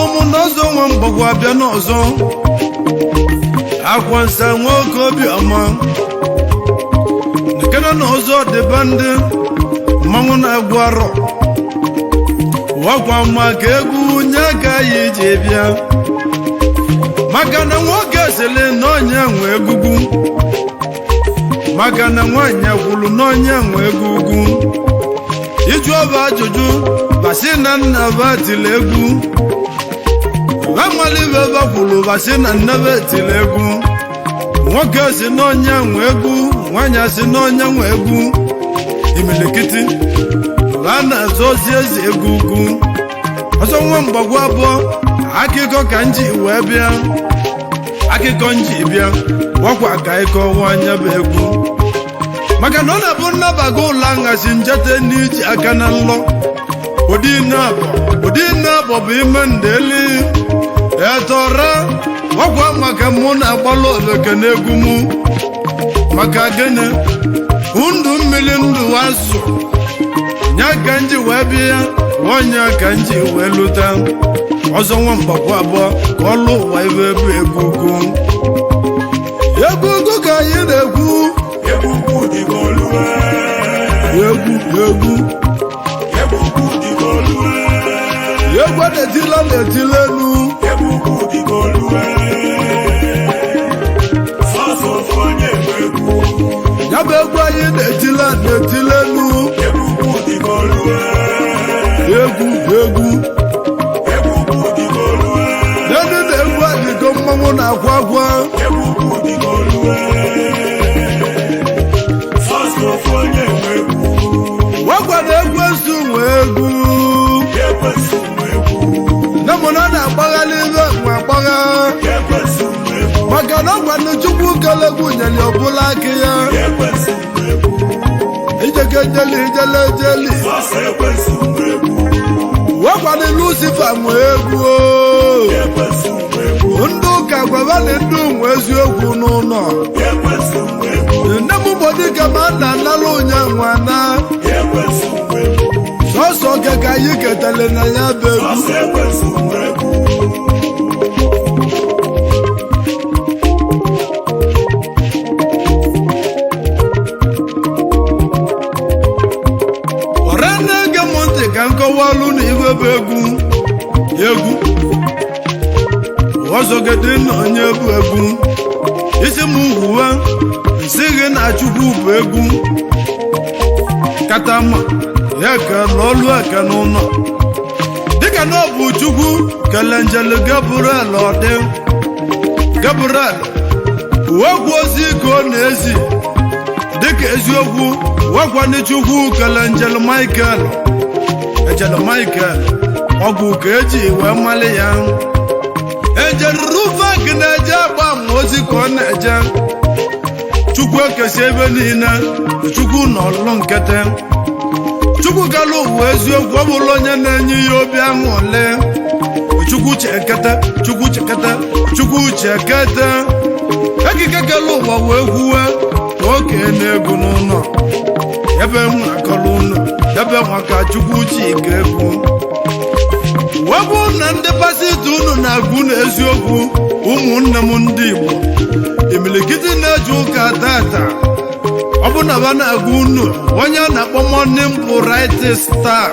Anụ m n'ọzọ nwa mgbagwo abịa n'ọzọ. Akwa nsa nwoke obiọma nkene na ọzọ dịba ndị mmanwụ na-agwụ arọ wakwa maka egwu nye ka ya iji bịa, maka na nwoke sịrị na onye nwe egwugwu, maka na nwaanyị kwuru na onye nwe egwugwu. Ịjụ ọba ajụjụ basị na nna ba tiri egwu, bamalibe ba kwuru basị na nnebe tiri egwu. Nwoke si na onye nwe egwu, nwaanyị si na onye nwe egwu. Imilikiti a na-azọzi eze egwu ugwu. Ọzọ nwa mgbagwo abụọ, akụkọ ka nji wee bịa, akụkọ nji bịa gwakwa ka ịkọwa anya bụ egwu, maka na ọ na-abụ nnabago ụlọ nhazi njete n'iji aka na nlọ. Ụdị na-abọ bụ ime ndeli etọra ọgwa maka mụ na-agbalụ oleke n'egwu mụ. Maka gịnị? Ndụ mmiri ndụ azụ nya ka nji wee bịa, onye ka nji wee lụta. Ọzọ nwa mgbakwa abụọ ka ọlụ ụwa ebe bụ egwu ugwu. Egwu ugwu ka anyị na-egwu. Egwu ugwu dị ka oluwe. Egwu egwu. Egwu ugwu dị ka oluwe. Egwu na-etila na-etila elu. Egwu ugwu dị ka oluwe. Sọsọ ofu onye nwe egwu. Ya bụ egwu anyị na-etila na-etila elu. Egwu ugwu dị ka oluwe. Egwu egwu. Egwu ugwu dị ka oluwe. N'elu na egwu adịgo mmanwụ na-akwa akwa. Egwu ugwu dị ka oluwe. Sọsọ ofu onye nwe egwu. Gwagwa na egwu ezu nwe egwu. Ekwensu nwe egwu. Nne m na na-agbaghalị ibe nwe agbagha. Ekwensu nwe egwu. Maka na ọgwanụ Chukwu kelegwu nyere ọbụla aka ya. Ekwensu nwe egwu. Ijeke jeli ijele jeli. Sọsọ ekwensu nwe egwu. Gwagwanụ Lucifer nwe egwu. Ekwensu nwe egwu. Ndị ụka gwabanị ndị nwe eziokwu n'ụlọ. Ekwensu nwe egwu. Nne m gbodike ma nna nala ụnya nwa na. Ekwensu nwe egwu. Sọsọ oge ka anyị ketele na ya bụ egwu. Sọsọ ekwensu nwe egwu. Ọra na-ege m ntị ka m kọwalụ na igwe bụ egwu. Egwu ọzọgede na onye bụ egwu. Isi m gwuwe nsị gị na Chukwu bụ egwu. Katama ya kele ọlụ eke n'ụlọ, dịka na ọ bụ Chukwu kele njelu Gabriel. Ọdị Gabriel wekwu ozi ka ọ na-ezi dịka eziokwu. Wekwanị Chukwu kele njelu Michael, ejelu Michael ọgwụ ka eji wee mali ya. Ejelu Rufek na-eje agba ma ozi ka ọ na-eje. Chukwu ekesi ebe niile, Chukwu nọ ọlụ nkịtị. Chukwu kala ụwa eziokwu, ọ bụla onye na-enye ya obi aṅụle. Chukwu chekete, Chukwu chekete, Chukwu chekete. Ekike kala ụwa wee gwuwe ka oke na-egwu n'ụlọ ebe nwa akọrọ ụlọ ebe nwa ka Chukwu chike egwu. Webụ na ndị pasịtọ unu na-agwụ n'eziokwu. Ụmụnne m ndị Igbo, imilikiti na-eji ụka tata, ọ bụ na ba na-agwa unu onye a na-akpọ morning bright star,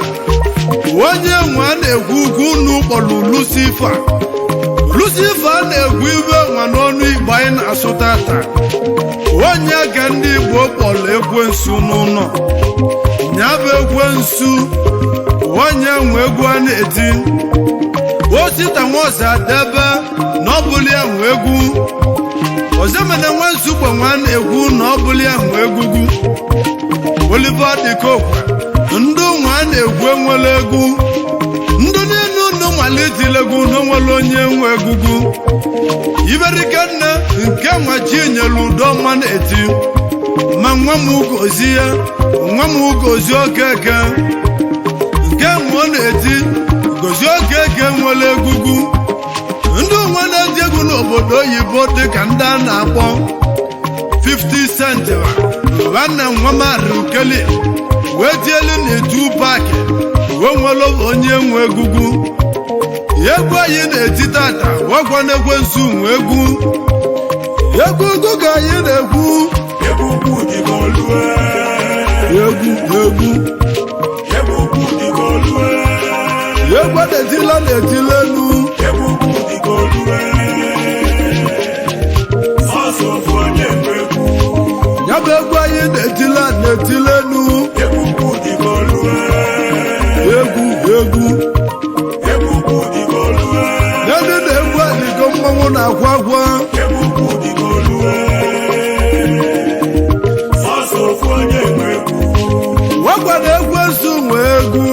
onye nwe a na-ekwu ugwu unu kpọrọ Lucifer. Lucifer na-ekwu ibe nwa n'ọnụ Igbo anyị na-asụ tata, onye ka ndị Igbo kpọrọ ekwensu n'ụlọ ya bụ ekwensu. Onye nwe egwu a na-eti osita nwosa debe na ọ bụla ya nwe egwu ọzọmena nwe nsukwe nwa na-ekwu na ọ bụla ya nwe egwugwu. Oliver De Coque, ndị nwa na-egwu enwere egwu. Ndị niile unu malitile egwu na onwere onye nwe egwugwu. Iberike nne nke nwa chi nyere udo mma na-eti ma nwa m gozi ya, nwa m gozi okeke nke nwa ọ na-eti gozi okeke nwere egwugwu. Ndị onwe na-eti egwu n'obodo oyibo dịka ndị a na-akpọ 50 Cent, nwanne nwa marukeli wee tielu na Tupac wee nwere onye nwe egwugwu. Egwu anyị na-eti tata wakwa na-ekwensu nwe egwu. Egwu ugwu ka anyị na-ekwu. Egwu ukwu dị ka olue. Egwu egwu. Egwu ukwu dị ka olue. Egwu na-etila na-etila elu. Egwu ukwu dị ka olue. Sọsọ ofu onye nwe egwu. Ya bụ egwu anyị na-etila na-etila elu. Egwu ukwu dị ka olue. Egwu egwu. Egwu ukwu dị ka olue. Elu na egwu adịgo mmanwụ na-akwa akwa. Egwu ukwu dị ka olue. Sọsọ ofu onye nwe egwu. Wakwa na ekwensu nwe egwu.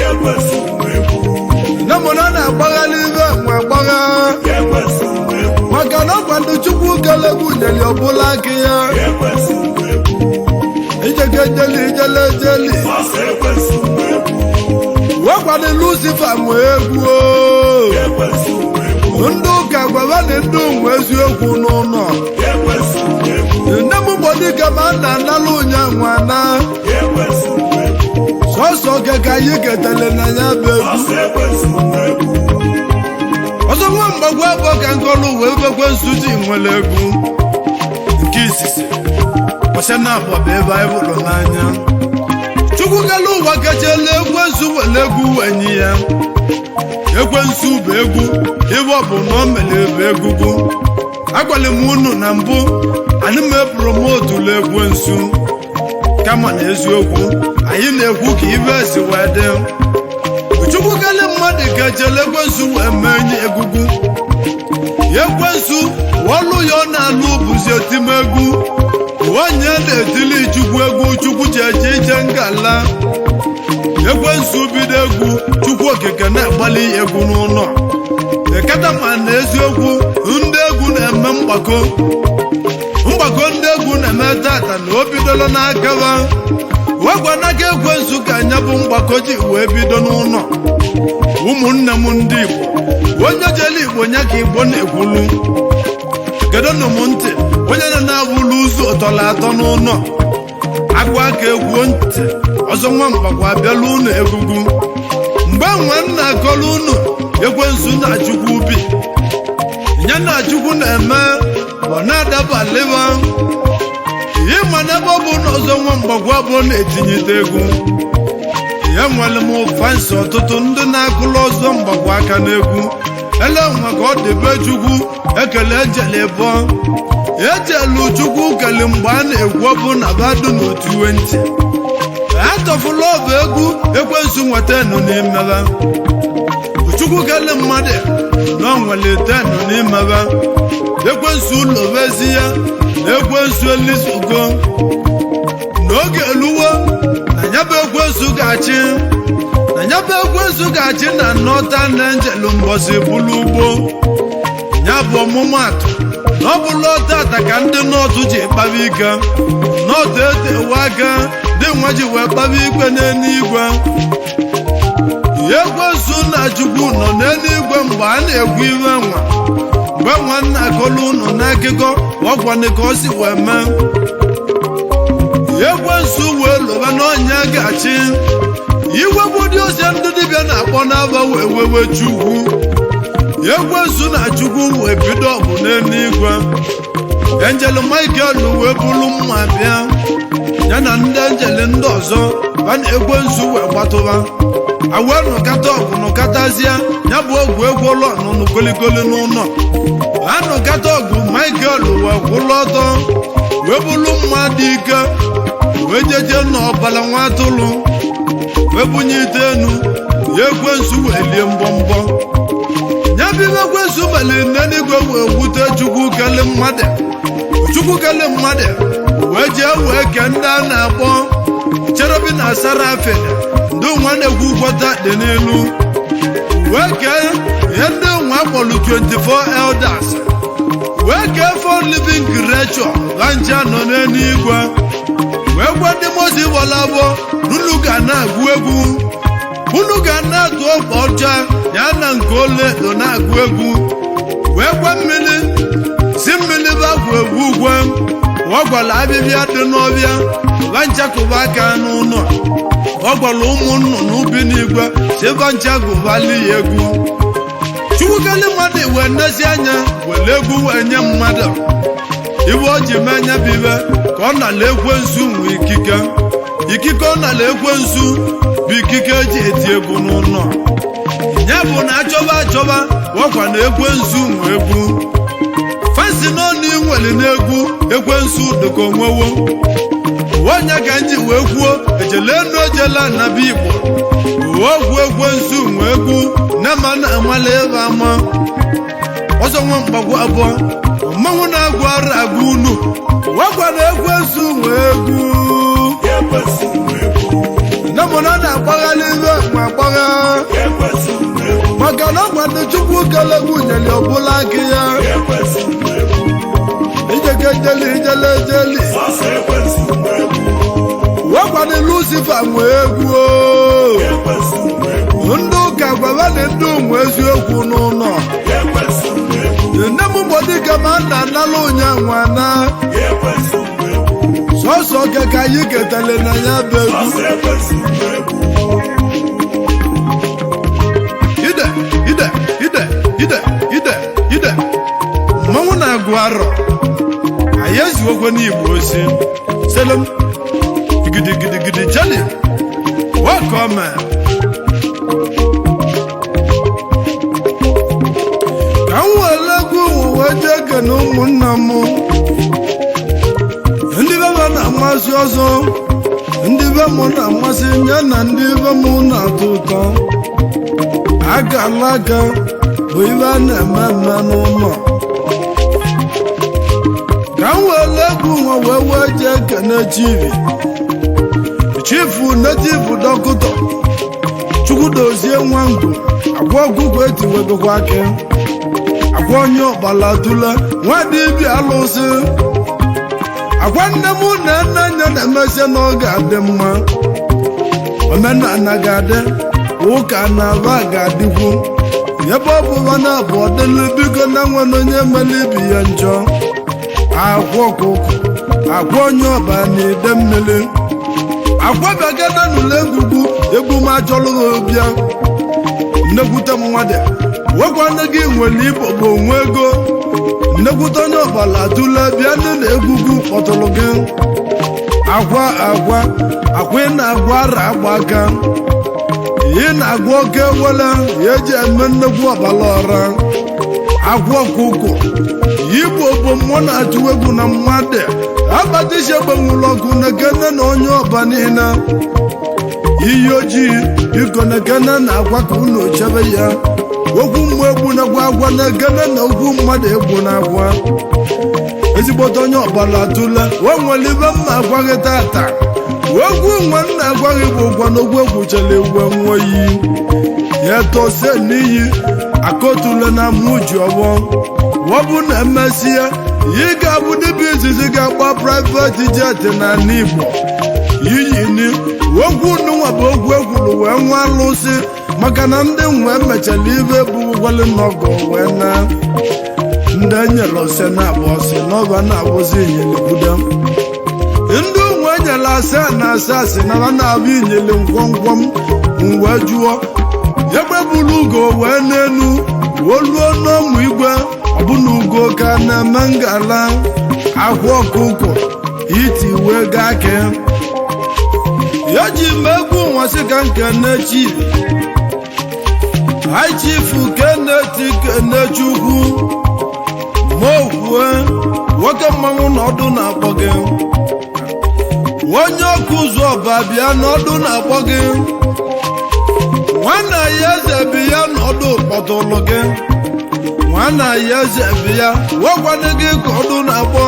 Ekwensu nwe egwu. Nne m na na-agbaghalị ibe nwe agbagha. Ekwensu nwe egwu. Maka na ọkwa ndị Chukwu kelegwu nyere ọbụla aka ya. Ekwensu nwe egwu. Ijeke jeli ijele jeli. Sọsọ ekwensu nwe egwu. Wakwa na Lucifer nwe egwu o. Ekwensu nwe egwu. Ndị ụka gwaba na ndị nwe eziokwu n'ụlọ. Ekwensu nwe egwu. Nne m gbọdike ma nna nala ụnya nwana. Ekwensu nwe egwu. Sọsọ oge ka anyị ketele na ya bụ egwu. Sọsọ ekwensu nwe egwu. Ọzọ nwa mgbagwa abụọ ka nkọlụ wee ekwensu ji nwere egwu. Nke izizi ọsẹ na abụọ bụ ebe anyị hụrụ n'anya. Chukwu kelu ụwa kechela ekwensu were egwu wenyi ya. Ekwensu bụ egwu ibe ọ bụ na o mere bụ egwugwu. Agwala m unu na mbụ anyị m epromotulu ekwensu, kama na eziokwu anyị na-ekwu ka ibe si wee dị. Chukwu kele mmadụ kechela ekwensu wee mee enyi egwugwu. Ekwensu ọlụ ya ọ na-alụ bụzi etimegwu. Onye na-etili Chukwu egwu, Chukwu ji eje ije ngala. Ekwensu bido egwu, Chukwu okike na-agbalị egwu n'ụlọ. Eketa ma na eziokwu ndị egwu na-eme mgbakọ. Mgbakọ ndị egwu na-eme tata na o bidola n'akaba. Wegwa n'aka ekwensu ka anya bụ mgbakọ ji wee bido n'ụlọ. Ụmụnne m ndị Igbo, onye jere Igbo nya ka Igbo na-ekwulu. Gedonụ m ntị, onye nọ na-abụlụ ụzọ tọrọ atọ n'ụlọ. Agwa aka egwuo ntị, ọzọ nwa mgbakwa abịala ụlọ egwugwu. Mgbe nwa nna akọrọ unu, ekwensu na Chukwu bi. Ya na Chukwu na-eme, ọ na-adabalịba. Ịma na ebe ọ bụ na ọzọ nwa mgbakwa abụọ na-etinyete egwu. Ya nwere m fansi ọtụtụ ndị na-akụlụ ọzọ mgbakwa aka n'egwu. Ele nwa ka ọ dị be Chukwu, ekele ejele bụọ. Ejelu Chukwu kele mgbe a na-ekwu ọ bụ na badu n'otu ntị. Atọfula ọbụ egwu ekwensu nweta nụ n'imebe. Chukwu kele mmadụ na ọ nwere tenụ n'imebe. Ekwensu lobezi ya na ekwensu elizugo. N'oge eluwo na ya bụ ekwensu ga-achị. Na ya bụ ekwensu ga-achị na Northern Angel mbọsị bụlụ ugbo. Ya bụ ọmụmaatụ na ọ bụla tata ka ndị nọọtụ ji kpaba ike. Nọọtụ etewe aka ndị nwa ji wee kpaba ikpe n'eluigwe. Ekwensu na Chukwu nọ n'eluigwe mgbe a na-ekwu iwe nwa. Mgbe nwa nna akọlụ unu n'akụkọ ọgwanị ka ọ si wee mee. Ekwensu wee loba n'ọnya ga-achị. Igwe bụ dị ozi ndị dibịa na-akpọ n'aba wee wewe Chukwu. Ekwensu na Chukwu wee bido ọgụ n'eluigwe. Enjel Michael wee bulu mma bịa. Ya na ndị enjel ndị ọzọ ba na ekwensu wee gbatụba. Awee nụkata ọgụ nụkatazie, ya bụ ọgwụ egwu ụlọ nụnụ kolikoli n'ụlọ. Anụkata ọgụ Michael wee kwụlụ ọtọ, wee bulu mma dị ike, wee jeje n'ọbara nwa atụrụ, wee bunye ite enu, ya ekwensu wee lie mbọmbọ. Ya bụ ibe ekwensu mere n'eluigwe wee gwute Chukwu kele mmadụ. Chukwu kele mmadụ wee jee wee kee ndị a na-akpọ Cherubim na Serafim, ndị nwa na-egwu gwọta dị n'elu. Wee kee ihe ndị nwa kpọrọ 24 elders. Wee kee four living creature ha nche nọ n'eluigwe. Wee gwa ndị Mozi gbara abụọ n'unu ga na-agụ egwu. Unu ga na-atụ ọkpa ọcha ya na nke ọlaedo na-agụ egwu. Wee gwa mmiri si mmiri bagwu egwu ugwe. Ọ gwara abịbịa dị n'ọbịa ba nchakụba aka n'ụlọ. Ọ gwara ụmụ nnụnụ bi n'igwe si ba nchakụbali ya egwu. Chukwu kele mmadụ wee nezi anya were egwu wee nye mmadụ iwe o ji mee nye bụ iwe ka ọ nala ekwensu nwee ikike. Ikike ọ nala ekwensu bụ ikike eji eti egwu n'ụlọ. Ya bụ na achọba achọba wakwa na ekwensu nwe egwu fansi n'ọnụ inwere n'egwu ekwensu dịka onwewo onye ka nji wee kwuo ejele enu ejela anaba Igbo okwu ekwensu nwe egwu na ma na amala ebe ama ọzọ nwa mgbagwo abụọ mmanwụ na-agwụ ara agwụ unu wakwa na ekwensu nwe egwu Ekwensu nwe egwu. Nne m na na-agbaghalị ibe ma agbagha Ekwensu nwe egwu. maka na ọgwadụ Chukwu kelegwu nyere ọbụla aka ya. Ekwensu nwe egwu. Ijeke jeli ijele jeli. Sọsọ ekwensu nwe egwu. Wakwadị Lucifer nwe egwu o. Ekwensu nwe egwu. Ndị ụka gwabadị ndị nwe eziokwu n'ụlọ. Ekwensu nwe egwu. Nne m gbodike ma nna nala ụnya nwana. Ekwensu nwe egwu. Sọsọ oke ka anyị ketele na ya bụ egwu. Sọsọ ekwensu nwe egwu. Ide ide ide ide ide ide mmanwụ na-agụ arọ anyị ezuokwe n'Igbo osi selem gidigidigidi jeli wakome ka m were egwu wee jee kene ụmụnna m ndị be m na-amasị ọzọ, ndị be m na-amasị ya na ndị be m na-atọ ụtọ. Akala aka bụ ibe a na-eme eme n'ụlọ. Ka m were egwu nwa wee wee jee kene chivi chifu netivu dọkịta Chukwudozie Nwangwu agwa ọgwụgwọ etiwegokwa aka agwa onye ọkpala tule nwa dibịa alụsị agwa nne m na nna anya na-emesịa na ọ ga-adị mma. Omenala ga-adị, ụka na aba ga-adịkwu ebe ọ bụla na abụ ọdịlụ biko na nwere onye mere ibi ya njọ. Akwa ọkụkọ akwa onye ọba na ide mmiri akwa bịagana n'ụlọ egwugwu egwu m achọlụghị bịa nnekwute mmadụ wekwanụ gị nwere igbo bụ onwe ego nnekwute onye ọbala tụle bịa n'ụlọ egwugwu kpọtụrụ gị akwa akwa akwa ị na-agwa ara agba aka ị na-agwa oke wele ya eji eme nnekwu ọbala ọra agwa ọkụkọ igbo bụ mmụọ na-atụ egwu na mmadụ abatisi egbenwụlọ ọkụ na kene na onye ọba niile iyi ojii biko na kene na agwa ka unu chebe ya okwu mmụọ egbu na-agwa agwa na kene na okwu mmadụ egbu na agwa ezigbote onye ọbala tụle o nwere ibe mma agwa gị tata okwu nwe nna agwa gị bụ ụgwọ na ogwu egwuchara egwu nwoyi ya tose n'iyi akotule na mụ ji ọgbọ wọbụ na emesịa ị ga-abụ dibịa izizi ga-agba private jet n'ala Igbo iyi ni okwu nụnwa bụ okwu ekwuru wee nwa alụsị maka na ndị nwe mechara ibe bụ gwale n'ọgọ wee na ndị enyere ose na-abụ ọsị n'ọba na-abụzi inyelikwude ndị nwe enyere asaa na asaa si na ha na-abụ inyeli ngwongwom m wee jụọ egbe buru ugo wee n'elu wee luo n'ọmụ igwe ọbụna ugo ka na-eme ngala akwa ọkụkọ iti wee gaa kee ya ji m egwu nwasị ka nkene chief high chief keneti kenechukwu mokwue nwoke mmanwụ n'ọdụ na-akpọ gị onye ọkụ ụzọ ọba bịa n'ọdụ na-akpọ gị nwanna ya eze bi ya n'ọdụ kpọtụrụ gị nwanna ya eze bi ya wekwanụ gị ka ọdụ na-akpọ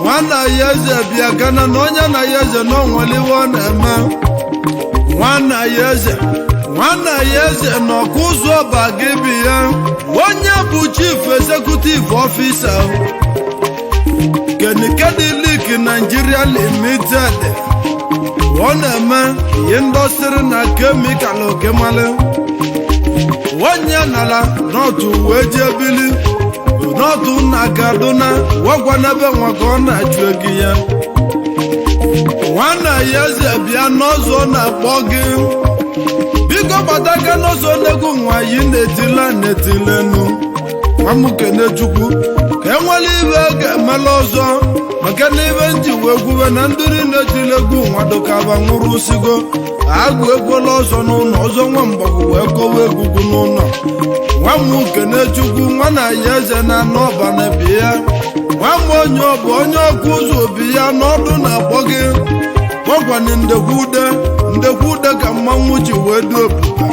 nwanna ya eze bịa kana na onye na ya eze na onweliwe ọ na-eme nwanna ya eze nwanna ya eze na ọkụ ụzọ ọba gị bi ya onye bụ chief executive officer Kenikedilik Nigeria Limited ọ na-eme ihe ndọsịrị na kemikal okemali onye nala n'otu wee jee bili n'otu na Kaduna wekwa n'ebe nwa ka ọ na-achụ ego ya nwanna ya eze bịa n'ọzọ na-akpọ gị biko. Biko gbata aka n'ọsọ n'egwu nwa yi na-etile na-etilenu. Nwa m kene Chukwu ka enwere ibe ga-emela ọzọ, maka na ibe nji wee gwube na ndị niile tiri egwu nwa dụkaba nwụrụ sigo agụ egwuola ọzọ n'ụlọ ọzọ. Nwa mgbọgwụ wee kọwa egwugwu n'ụlọ. Nwa m kene Chukwu, nwa na ya eze na anụ ọba na bi ya. Nwa m onye ọ bụ onye ọkụ ụzọ obi ya n'ọdụ na-akpọ gị gwagwani ndekwude ndekwude ka mmanwụ ji wee du ebuka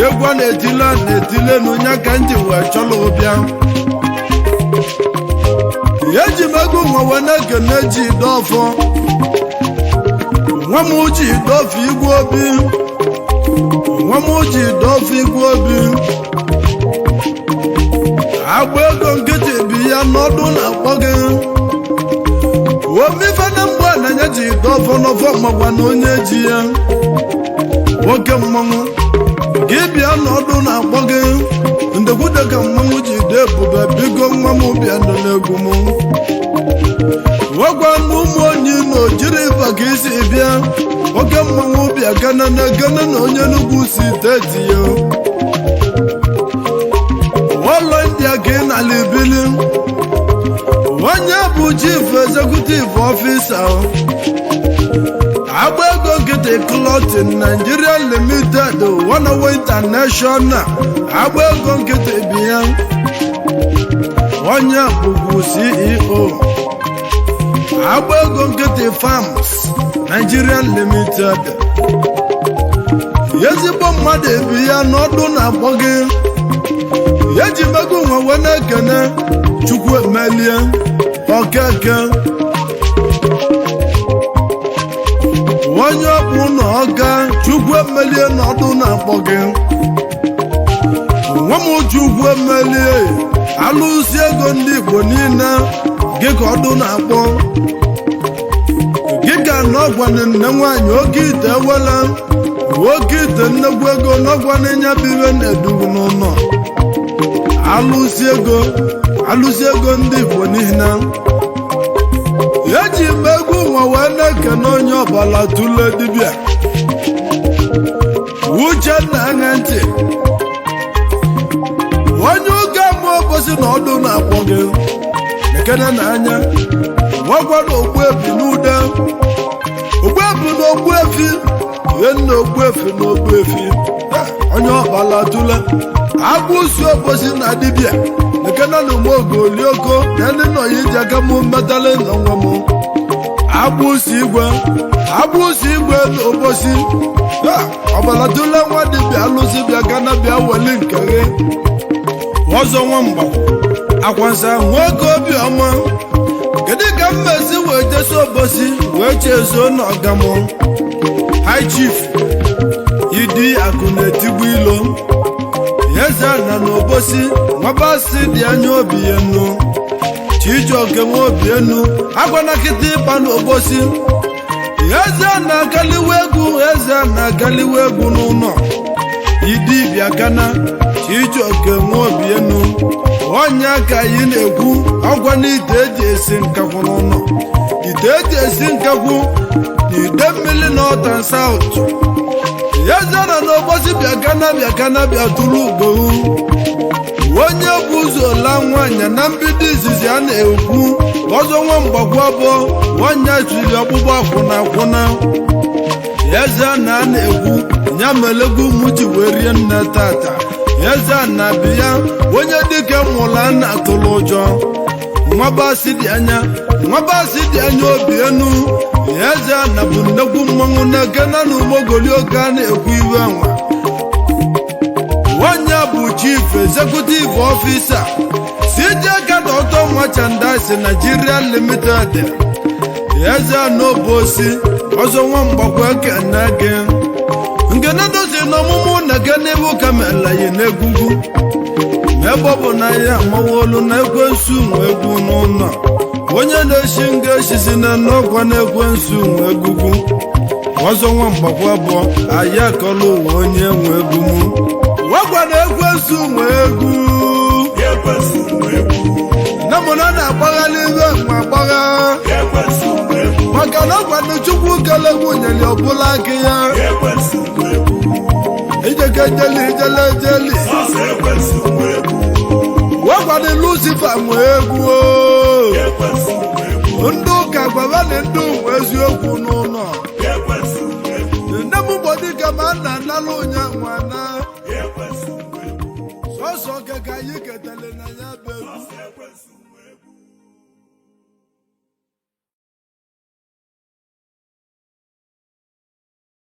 egwu a na-etile na-etile n'onye ka nji wee chọrọ ụbịa. Eji m ego nwa wee na-ekene ji dọfọ. Nwa m ji dọfọ igwe obi, nwa m ji dọfọ igwe obi agba ego nkịtị bi ya n'ọdụ na-akpọ gị omife na mgbe ananya ji dọfọ n'ọfọ makwa na onye ji ya nwoke mmanwụ gị bịa n'ọdụ na-akpọ gị ndekwude ka mmanwụ ji dị ebube. Biko nwa m bịa nọ n'egwu m nwekwa na ụmụ onye na ojiri ịba ka isi bịa. Oke mmanwụ bịa gana na gana na onye Enugu si teti ya ụlọ ndị a ka ị nala ibili. Onye bụ chief executive officer agba ego nkịtị clothing Nigeria Limited, Wanawe International, agba ego nkịtị bi ya. Onye bụbu CEO agba ego nkịtị Farms Nigeria Limited. Ezigbo mmadụ ebi ya n'ọdụ na-akpọ gị. Eji mego nwa wee na-ekene Chukwu emelie okeke onye ọbụ na ọka. Chukwu emelie n'ọdụ na-akpọ gị. Nwa m Chukwu emelie alụsị ego ndị Igbo niile gị ka ọdụ na-akpọ gị ka n'ọgwanị nne nwaanyị oke ite ewela oke ite nnekwu ego n'ọgwanị nya bụ iwe na-edugu n'ụlọ alụsị ego, alụsị ego ndị Igbo niile. Eji m egwu nwa wee na-ekene onye ọbala tụle dibịa Uchenna aṅa ntị onye ụka mụ obosi na ọdụ na-akpọ gị ekene na anya gwagwa na ogbuefi n'ude ogbuefi na ogbuefi ihe nna ogbuefi na ogbuefi onye ọbala tụle agwụsi obosi na dibịa ekene na umeogolioko na ndị nọ ya iji aka mụ mmetala n'onwe m. Agbụsị igwe, agbụsị igwe na obosi ọbala tụle nwa dibịa alụsị bịa gana bịa weli nke gị ọzọ. Nwa mgbakwa akwansa nwoke obiọma, kedu ka mmezi wee jesi obosi wee chezuo na ọgamụ high chief idi akụ na-etigbu ilo eze na n'obosi nwabasị dị anya obi ya nnu Chijioke nwa obi enu agwana kịta ịkpa n'obosi eze na-agaliwe egwu, eze na-agaliwe egwu n'ụlọ idibịa gana. Chijioke nwa obi enu onye ka anyị na-ekwu ọgwa n'ite eji esi nkakwụ n'ụlọ ite eji esi nkakwụ na ide mmiri North and South. Eze na n'obosi bịa gana bịa gana bịa tụrụ ugbowu onye bụ ụzọ la nwaanyị na mbido izizi a na-ekwu ọzọ. Nwa mgbagwo abụọ nwaanyị tiri ọkpụkpọ akwụna akwụna eze na a na-ekwu ya melegwu mụ ji wee rie nne tata. Eze na bi ya onye dike nwụrụ a na-atụrụ ụjọ nwabasị dị anya, nwabasị dị anya obi enu. Eze na bụ nnekwu mmanwụ na-ekene na ugbogolioke a na-ekwu iwe nwa. Onye bụ chief executive officer CJ Auto Merchandise Nigeria Limited. Eze n'obosi ọzọ nwa mgbakwa ekene gị nke na-edozi n'ọmụmụ na gene bụ kamela yi n'egwugwu ebe ọ bụ na ya amawolu na ekwensu nwe egwu n'ụlọ onye na-eshi nga eshizi na n'ọkwa na ekwensu nwe egwugwu ọzọ. Nwa mgbakwa bụ anyị akọla ụwa onye nwe egwu m gwagwa na ekwensu nwe egwu. Ekwensu nwe egwu. Nne m na na-agbaghalị ihe nwa agbagha. Ekwensu nwe egwu. Maka na ọgwanụ Chukwu kelegwu nyere ọbụla aka ya. Ekwensu nwe egwu. dike jeli jele jeli. Sọsọ ekwensu nwe egwu. Wegwani Lucifer nwe egwu o. Ekwensu nwe egwu. Ndị ụka gwabani ndị nwe eziokwu n'ụlọ. Ekwensu nwe egwu. Nne m bụ dike ma nna nalụ ụnya nwana. Ekwensu nwe egwu. Sọsọ nke ka anyị ketele na ya bụ egwu. Sọsọ ekwensu.